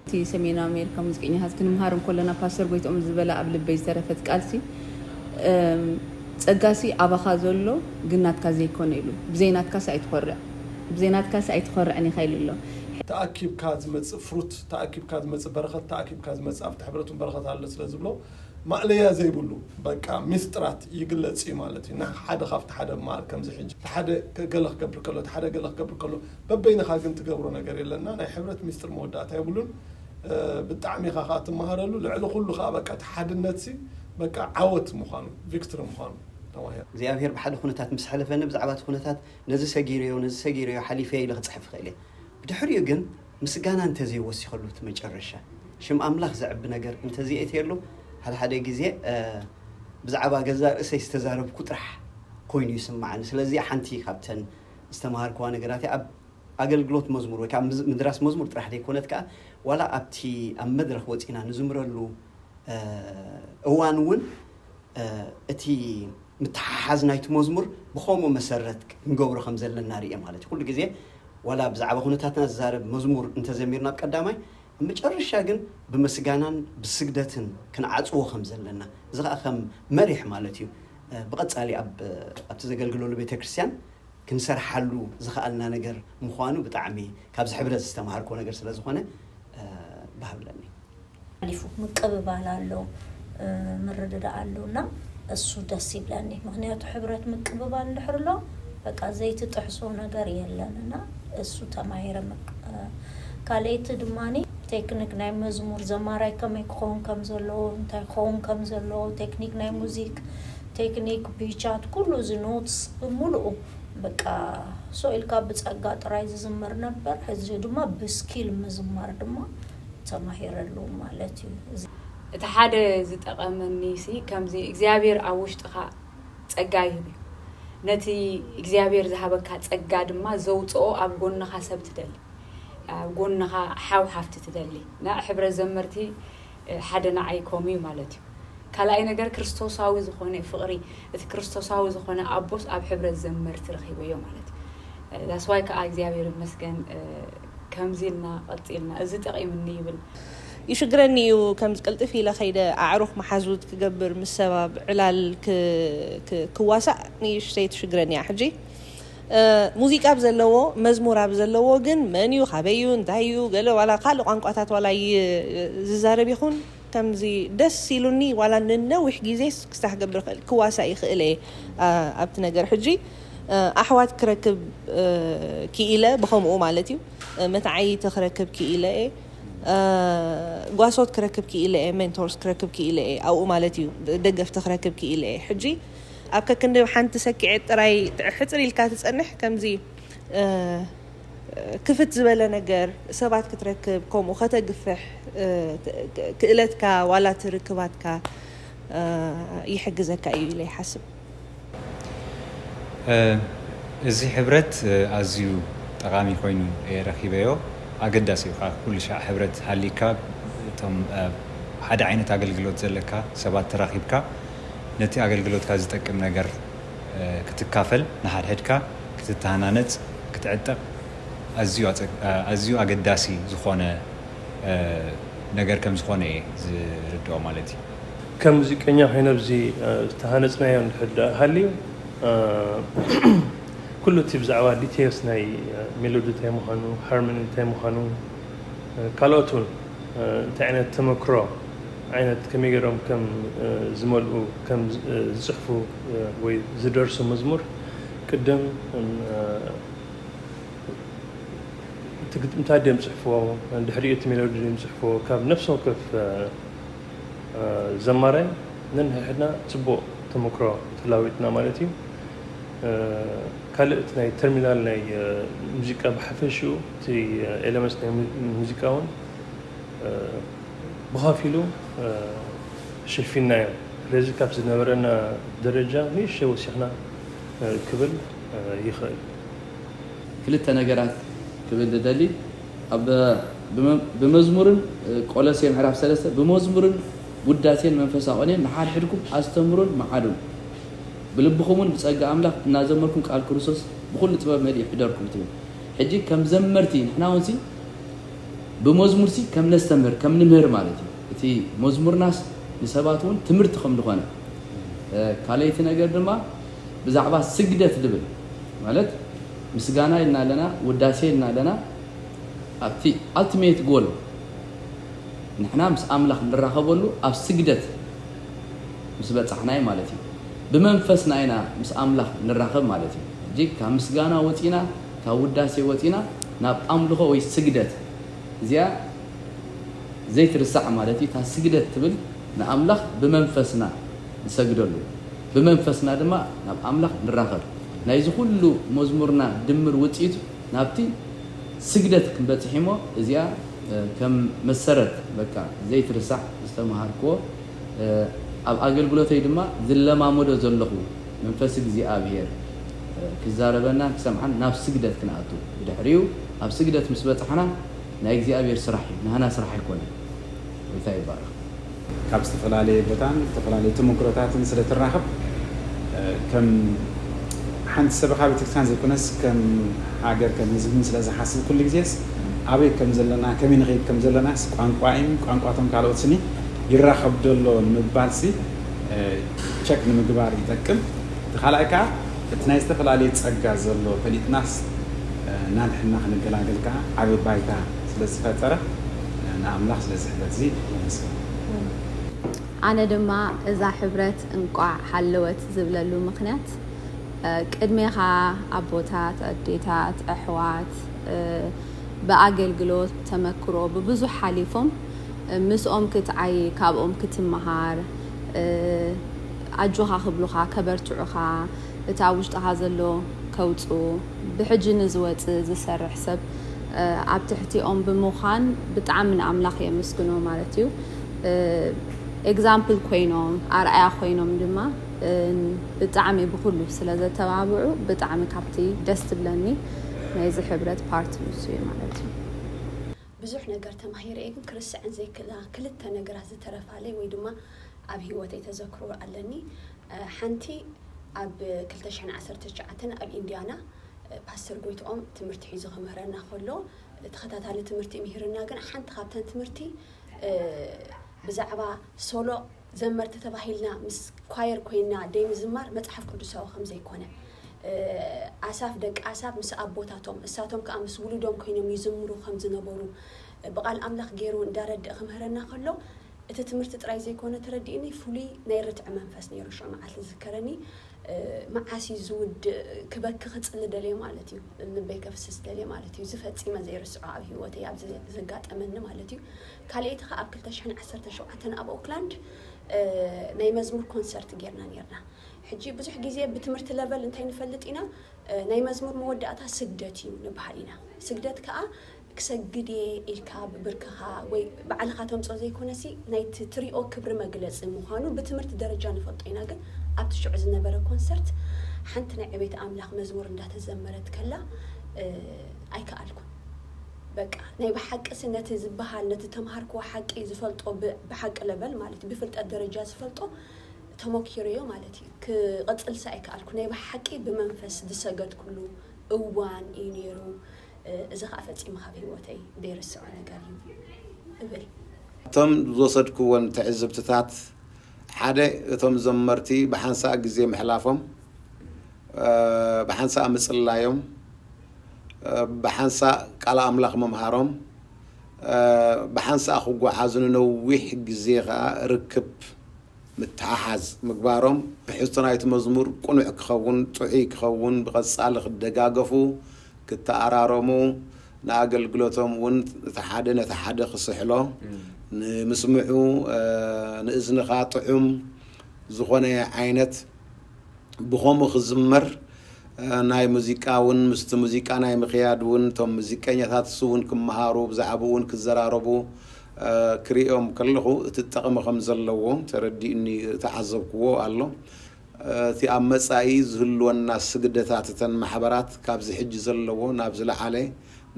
እቲ ሰሜን ኣሜሪካ ሙዚቀኛታት ክንምሃር እንኮለና ፓስተር ጎይትኦም ዝበላ ኣብ ልበይ ዝተረፈት ቃልሲ እም፣ ጸጋሲ ኣባኻ ዘሎ ግን ናትካ ዘይኮነ ኢሉ። ብዘይ ናትካስ ኣይትኾርዕ፣ ብዘይ ናትካስ ኣይትኾርዕን ኢኻ ኢሉ ኣሎ። ተኣኪብካ ዝመፅእ ፍሩት፣ ተኣኪብካ ዝመፅእ በረኸት፣ ተኣኪብካ ዝመፅእ ኣብቲ ሕብረቱን በረኸት ኣሎ ስለ ዝብሎ ማእለያ ዘይብሉ በቃ ሚስጥራት ይግለፅ እዩ ማለት እዩ። ንሓደ ካብቲ ሓደ መሃል ከምዚ ሕጂ እቲ ሓደ ገለ ክገብር ከሎ እቲ ሓደ ገለ ክገብር ከሎ በበይንኻ ግን ትገብሮ ነገር የለና። ናይ ሕብረት ሚስጥር መወዳእታ የብሉን። ብጣዕሚ ኢኻ ከዓ ትመሃረሉ። ልዕሊ ኩሉ ከዓ በቃ እቲ ሓድነት ሲ በቃ ዓወት ምዃኑ ቪክትሪ ምዃኑ ተማሂረ። እግዚኣብሔር ብሓደ ኩነታት ምስ ሓለፈኒ ብዛዕባ እቲ ኩነታት ነዚ ሰጊረዮ ነዚ ሰጊረዮ ሓሊፈዮ ኢለ ክፅሕፍ ይኽእል እየ። ብድሕሪኡ ግን ምስጋና እንተዘይወሲኸሉ እቲ መጨረሻ ሽም ኣምላኽ ዘዕቢ ነገር እንተዘይእትየሉ ሓደ ሓደ ግዜ ብዛዕባ ገዛ ርእሰይ ዝተዛረብኩ ጥራሕ ኮይኑ ይስማዓኒ። ስለዚ ሓንቲ ካብተን ዝተምሃርክዋ ነገራት ኣብ ኣገልግሎት መዝሙር ወይ ከዓ ምድራስ መዝሙር ጥራሕ ዘይኮነት ከዓ ዋላ ኣብቲ ኣብ መድረኽ ወፂና ንዝምረሉ እዋን እውን እቲ ምትሓሓዝ ናይቲ መዝሙር ብኸምኡ መሰረት ክንገብሮ ከም ዘለና ርእየ ማለት እዩ። ኩሉ ግዜ ዋላ ብዛዕባ ኩነታትና ዝዛረብ መዝሙር እንተዘሚርና ኣብ ቀዳማይ ኣብ መጨረሻ ግን ብምስጋናን ብስግደትን ክንዓፅዎ ከም ዘለና እዚ ከዓ ከም መሪሕ ማለት እዩ። ብቐፃሊ ኣብቲ ዘገልግለሉ ቤተክርስትያን ክንሰርሓሉ ዝኽኣልና ነገር ምዃኑ ብጣዕሚ ካብዚ ሕብረት ዝተምሃርኮ ነገር ስለ ዝኾነ ባህብለኒ። ሓሊፉ ምቅብባል ኣሎ፣ ምርድዳእ ኣሎ እና እሱ ደስ ይብለኒ። ምክንያቱ ሕብረት ምቅብባል እንድሕር ኣሎ በቃ ዘይትጥሕሶ ነገር የለን እና እሱ ተማሂረ። ካልኣይቲ ድማ ቴክኒክ ናይ መዝሙር ዘማራይ ከመይ ክኸውን ከም ዘለዎ፣ እንታይ ክኸውን ከም ዘለዎ፣ ቴክኒክ ናይ ሙዚክ ቴክኒክ ብቻት ኩሉ እዚ ኖትስ ብምሉኡ በቃ ሶ ኢልካ ብጸጋ ጥራይ ዝዝመር ነበር። ሕዚ ድማ ብስኪል ምዝማር ድማ ተማሂረሉ ማለት እዩ። እቲ ሓደ ዝጠቐመኒ ሲ ከምዚ እግዚኣብሔር ኣብ ውሽጥኻ ጸጋ ይህብ እዩ። ነቲ እግዚኣብሔር ዝሃበካ ጸጋ ድማ ዘውፅኦ ኣብ ጎንኻ ሰብ ትደሊ፣ ኣብ ጎንኻ ሓው ሓፍቲ ትደሊ። ና ሕብረት ዘመርቲ ሓደ ንዓይ ከምኡ እዩ ማለት እዩ። ካልኣይ ነገር ክርስቶሳዊ ዝኾነ ፍቕሪ፣ እቲ ክርስቶሳዊ ዝኾነ ኣቦስ ኣብ ሕብረት ዘመርቲ ረኺበዮ ማለት እዩ። ዳስዋይ ከዓ እግዚኣብሔር ይመስገን ከምዚ ኢልና ቀፂልና እዚ ጠቒምኒ ይብል። ይሽግረኒ እዩ ከምዚ ቅልጥፍ ኢለ ከይደ ኣዕሩኽ መሓዙት ክገብር ምስ ሰባብ ዕላል ክዋሳእ ንእሽተይ ትሽግረኒ እያ ሕጂ። ሙዚቃ ኣብ ዘለዎ መዝሙር ኣብ ዘለዎ ግን መን እዩ ካበይ እዩ እንታይ እዩ ገለ ዋላ ካልእ ቋንቋታት ዋላ ዝዛረብ ይኹን ከምዚ ደስ ኢሉኒ ዋላ ንነዊሕ ግዜ ክስታ ክገብር ይኽእል ክዋሳእ ይኽእል እየ ኣብቲ ነገር ሕጂ ኣሕዋት ክረክብ ክኢለ ብኸምኡ ማለት እዩ መተዓይቲ ክረክብ ክኢለ እየ ጓሶት ክረክብ ክኢለ እየ ሜንቶርስ ክረክብ ክኢለ እየ ኣብኡ ማለት እዩ ደገፍቲ ክረክብ ክኢለ እየ ሕጂ ኣብ ከክንዲ ሓንቲ ሰኪዐ ጥራይ ሕፅር ኢልካ ትፀንሕ ከምዚ ክፍት ዝበለ ነገር ሰባት ክትረክብ ከምኡ ከተግፍሕ ክእለትካ ዋላ ትርክባትካ ይሕግዘካ እዩ ኢለ ይሓስብ። እዚ ሕብረት ኣዝዩ ጠቓሚ ኮይኑ እየ ረኺበዮ። ኣገዳሲ እዩ ከዓ ኩሉ ሻዕ ሕብረት ሃልይካ እቶም ሓደ ዓይነት ኣገልግሎት ዘለካ ሰባት ተራኺብካ ነቲ ኣገልግሎትካ ዝጠቅም ነገር ክትካፈል ንሓድሕድካ ክትተሃናነፅ ክትዕጠቕ ኣዝዩ ኣገዳሲ ዝኾነ ነገር ከም ዝኾነ እየ ዝርድኦ ማለት እዩ። ከም ሙዚቀኛ ኮይነ ኣብዚ ዝተሃነፅናዮ እንድሕር ደኣ ሃልዩ ኩሉ እቲ ብዛዕባ ዲቴልስ ናይ ሜሎዲ እንታይ ምዃኑ፣ ሃርሞኒ እንታይ ምዃኑ፣ ካልኦት እውን እንታይ ዓይነት ተመክሮ ዓይነት ከመይ ገይሮም ከም ዝመልኡ ከም ዝፅሕፉ ወይ ዝደርሱ መዝሙር ቅድም እቲ ግጥምታት ድዮም ዝፅሕፍዎ፣ ድሕሪኡ እቲ ሜሎዲ ድዮም ዝፅሕፍዎ፣ ካብ ነፍሲ ወከፍ ዘማራይ ነንሕድሕድና ፅቡቕ ተመክሮ ተላዊጥና ማለት እዩ። ካልእ እቲ ናይ ተርሚናል ናይ ሙዚቃ ብሓፈሽኡ እቲ ኤለመንትስ ናይ ሙዚቃ እውን ብኸፊሉ ሸፊንናዮ። ስለዚ ካብ ዝነበረና ደረጃ ንእሽተይ ወሲኽና ክብል ይኽእል። ክልተ ነገራት ክብል ዝደሊ፣ ኣብ ብመዝሙርን፣ ቆሎሴ ምዕራፍ ሰለስተ፣ ብመዝሙርን ውዳሴን መንፈሳዊ ቅኔን ንሓድሕድኩም ኣስተምሩን መዓዱን፣ ብልብኹምን ብጸጋ ኣምላኽ እናዘመርኩም ቃል ክርስቶስ ብኹሉ ጥበብ መሊኡ ይሕደርኩም ትብል። ሕጂ ከም ዘመርቲ ንሕና እውን ሲ ብመዝሙር ሲ ከም ነስተምህር ከም ንምህር ማለት እዩ። እቲ መዝሙርናስ ንሰባት እውን ትምህርቲ ከም ዝኾነ፣ ካልኣይቲ ነገር ድማ ብዛዕባ ስግደት ዝብል ማለት ምስጋና ኢልና ኣለና፣ ውዳሴ ኢልና ኣለና። ኣብቲ ኣልቲሜት ጎል ንሕና ምስ ኣምላኽ ንራኸበሉ ኣብ ስግደት ምስ በጻሕናይ ማለት እዩ። ብመንፈስና ኢና ምስ ኣምላኽ ንራኸብ ማለት እዩ። ሕጂ ካብ ምስጋና ወጺና፣ ካብ ውዳሴ ወጺና ናብ ኣምልኾ ወይ ስግደት፣ እዚኣ ዘይትርሳዕ ማለት እዩ። እታ ስግደት ትብል ንኣምላኽ ብመንፈስና ንሰግደሉ፣ ብመንፈስና ድማ ናብ ኣምላኽ ንራኸብ። ናይዚ ኩሉ መዝሙርና ድምር ውጽኢቱ ናብቲ ስግደት ክንበጽሕ እሞ እዚኣ ከም መሰረት በቃ ዘይትርሳዕ ዝተምሃርክዎ፣ ኣብ ኣገልግሎተይ ድማ ዝለማመዶ ዘለኹ መንፈስ እግዚኣብሔር ክዛረበናን ክሰምዓን ናብ ስግደት ክንኣቱ። ብድሕሪኡ ኣብ ስግደት ምስ በጻሕና ናይ እግዚኣብሔር ስራሕ እዩ፣ ናህና ስራሕ ኣይኮነን። ጎይታ ይባረኽ። ካብ ዝተፈላለየ ቦታን ዝተፈላለየ ተመክሮታትን ስለ ትራኸብ፣ ከም ሓንቲ ሰበኻ ቤተክርስትያን ዘይኮነስ ከም ሃገር ከም ህዝብን ስለ ዝሓስብ ኩሉ ግዜስ ኣበይ ከም ዘለና ከመይ ንኸይድ ከም ዘለናስ ቋንቋይን ቋንቋቶም ካልኦት ስኒ ይራኸብ ዶ ኣሎ ንምባል ሲ ቸክ ንምግባር ይጠቅም። እቲ ካልኣይ ከዓ እቲ ናይ ዝተፈላለየ ፀጋ ዘሎ ፈሊጥናስ እናድሕና ክንገላገል ከዓ ዓብዪ ባይታ ስለ ዝፈጠረ ንኣምላኽ ስለዚ ሕብረት እዚ የመስግን። ኣነ ድማ እዛ ሕብረት እንቋዕ ሃለወት ዝብለሉ ምኽንያት ቅድሜኻ ኣቦታት፣ ኣዴታት፣ ኣሕዋት ብኣገልግሎት ተመክሮ ብብዙሕ ሓሊፎም ምስኦም ክትዓይ፣ ካብኦም ክትመሃር፣ ኣጆኻ ክብሉኻ፣ ከበርትዑኻ፣ እቲ ኣብ ውሽጥኻ ዘሎ ከውፅኡ፣ ብሕጂ ንዝወፅእ ዝሰርሕ ሰብ ኣብ ትሕቲኦም ብምዃን ብጣዕሚ ንኣምላኽ የመስግኖ ማለት እዩ። ኤግዛምፕል ኮይኖም ኣርኣያ ኮይኖም ድማ ብጣዕሚ ብኩሉ ስለ ዘተባብዑ ብጣዕሚ ካብቲ ደስ ትብለኒ ናይዚ ሕብረት ፓርት ንሱ እዩ ማለት እዩ። ብዙሕ ነገር ተማሂረ እየ ግን ክርስዐን ዘይክእላ ክልተ ነገራት ዝተረፋለይ ወይ ድማ ኣብ ሂወተይ ተዘክሮ ኣለኒ። ሓንቲ ኣብ ክልተ ሽሕን ዓሰርተ ትሽዓተን ኣብ ኢንዲያና ፓስተር ጎይትኦም ትምህርቲ ሒዙ ክምህረና ከሎ ተኸታታሊ ትምህርቲ ምሂርና ግን ሓንቲ ካብተን ትምህርቲ ብዛዕባ ሶሎ ዘመርቲ ተባሂልና ምስ ኳየር ኮይና ደይ ምዝማር መፅሓፍ ቅዱሳዊ ከም ዘይኮነ ኣሳፍ ደቂ ኣሳፍ ምስ ኣቦታቶም እሳቶም ከዓ ምስ ውሉዶም ኮይኖም ይዝምሩ ከም ዝነበሩ ብቃል ኣምላኽ ገይሩ እንዳረድእ ክምህረና ከሎ እቲ ትምህርቲ ጥራይ ዘይኮነ ተረዲእኒ ፍሉይ ናይ ርትዕ መንፈስ ነይሩ ሽዑ መዓልቲ ዝዝከረኒ መዓስ እዩ ዝውድእ ክበኪ ክፅሊ ደልየ ማለት እዩ ልበይ ከፍስስ ደልየ ማለት እዩ ዝፈፂመ ዘይርስዖ ኣብ ህይወተይ ኣብ ዘጋጠመኒ ማለት እዩ ካልኣይቲ ከዓ ኣብ ክልተ ሽሕን ዓሰርተ ሸውዓተን ኣብ ኦክላንድ ናይ መዝሙር ኮንሰርት ጌርና ኔርና ሕጂ ብዙሕ ግዜ ብትምህርቲ ለቨል እንታይ ንፈልጥ ኢና ናይ መዝሙር መወዳእታ ስግደት እዩ ንበሃል ኢና ስግደት ከዓ ክሰግድ እየ ኢልካ ብብርክኻ ወይ ባዕልኻ ተምፅኦ ዘይኮነሲ ናይቲ ትሪኦ ክብሪ መግለፂ ምዃኑ ብትምህርቲ ደረጃ ንፈልጦ ኢና ግን ኣብቲ ሽዑ ዝነበረ ኮንሰርት ሓንቲ ናይ ዕቤት ኣምላኽ መዝሙር እንዳተዘመረት ከላ ኣይከኣልኩን በቃ ናይ ብሓቂ ሲ ነቲ ዝበሃል ነቲ ተምሃርክዎ ሓቂ ዝፈልጦ ብሓቂ ለበል ማለት ብፍልጠት ደረጃ ዝፈልጦ ተሞኪረዮ ማለት እዩ ክቐፅል ሲ ኣይከኣልኩ ናይ ብሓቂ ብመንፈስ ዝሰገድኩሉ እዋን እዩ ነይሩ እዚ ከዓ ፈፂሙ ካብ ህይወተይ ዘይርስዖ ነገር እዩ እብል እቶም ዝወሰድክዎን ትዕዝብትታት ሓደ እቶም ዘመርቲ ብሓንሳእ ግዜ ምሕላፎም ብሓንሳእ ምፅላዮም ብሓንሳእ ቃል ኣምላኽ ምምሃሮም ብሓንሳእ ክጓዓዙ ንነዊሕ ግዜ ከዓ ርክብ ምትሓሓዝ ምግባሮም ትሕዝቶ ናይቲ መዝሙር ቅኑዕ ክኸውን ጥዑይ ክኸውን ብቐጻሊ ክደጋገፉ ክተኣራረሙ ንኣገልግሎቶም እውን እቲ ሓደ ነቲ ሓደ ክስሕሎ ንምስምዑ ንእዝንኻ ጥዑም ዝኾነ ዓይነት ብኸምኡ ክዝመር ናይ ሙዚቃ እውን ምስቲ ሙዚቃ ናይ ምኽያድ እውን እቶም ሙዚቀኛታት እሱ እውን ክመሃሩ ብዛዕባኡ እውን ክዘራረቡ ክርእዮም ከለኹ እቲ ጠቕሚ ከም ዘለዎ ተረዲእኒ፣ ተዓዘብክዎ ኣሎ። እቲ ኣብ መጻኢ ዝህልወና ስግደታት እተን ማሕበራት ካብዚ ሕጂ ዘለዎ ናብ ዝለዓለ፣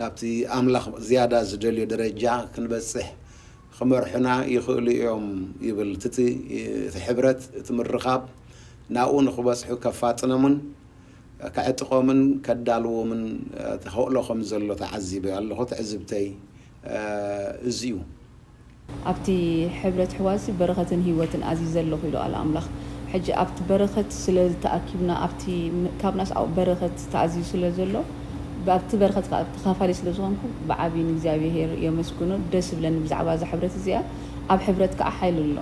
ናብቲ ኣምላኽ ዝያዳ ዝደልዮ ደረጃ ክንበጽሕ ክመርሑና ይኽእሉ እዮም ይብል። እቲ፣ እቲ ሕብረት፣ እቲ ምርኻብ ናብኡ ንኽበጽሑ ከፋጥኖምን ከዕጥቖምን ከዳልዎምን ተኽእሎ ከም ዘሎ ተዓዚበ ኣለኹ። ትዕዝብተይ እዚ እዩ። ኣብቲ ሕብረት ኣሕዋትሲ በረኸትን ህይወትን ኣዚዘ ኣለኹ ኢሉ ኣሎ ኣምላኽ። ሕጂ ኣብቲ በረኸት ስለ ዝተኣኪብና፣ ኣብቲ ም-፣ ካብ ናስኣው በረኸት ተኣዚዙ ስለ ዘሎ፣ ኣብቲ በረኸት ከዓ ተኻፋሊ ስለ ዝኾንኩ ብዓብዪ ንእግዚኣብሔር የመስግኖ። ደስ ይብለኒ ብዛዕባ እዛ ሕብረት እዚኣ። ኣብ ሕብረት ከዓ ሓይሊ ኣሎ።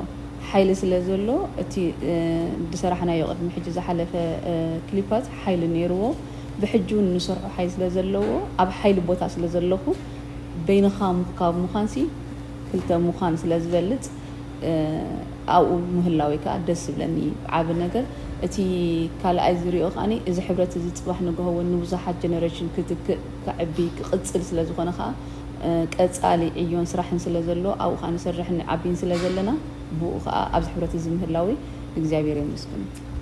ሓይሊ ስለ ዘሎ እቲ፣ እ፣ ዝሰራሕናዮ ቅድሚ ሕጂ ዝሓለፈ፣ እ፣ ክሊፓት ሓይሊ ነይርዎ። ብሕጂ እውን ንሰርሖ ሓይሊ ስለ ዘለዎ፣ ኣብ ሓይሊ ቦታ ስለ ዘለኹ፣ በይንኻ ምኽ-፣ ካብ ምዃንሲ ክልተ ምዃን ስለ ዝበልጽ፣ እ፣ ኣብኡ ምህላወይ ከዓ ደስ ዝብለኒ ዓቢ ነገር። እቲ ካልኣይ ዝሪኦ ከኣኒ፣ እዚ ሕብረት እዚ ጽባሕ ንግሆ እውን ንብዙሓት ጀነሬሽን ክትክእ፣ ክዕቢ፣ ክቕጽል ስለ ዝኾነ ከዓ፣ እ፣ ቀጻሊ ዕዮን ስራሕን ስለ ዘሎ፣ ኣብኡ ከዓ ንሰርሕን ንዓብይን ስለ ዘለና፣ ብኡ ከዓ ኣብዚ ሕብረት እዚ ምህላወይ እግዚኣብሔር የመስግኖ።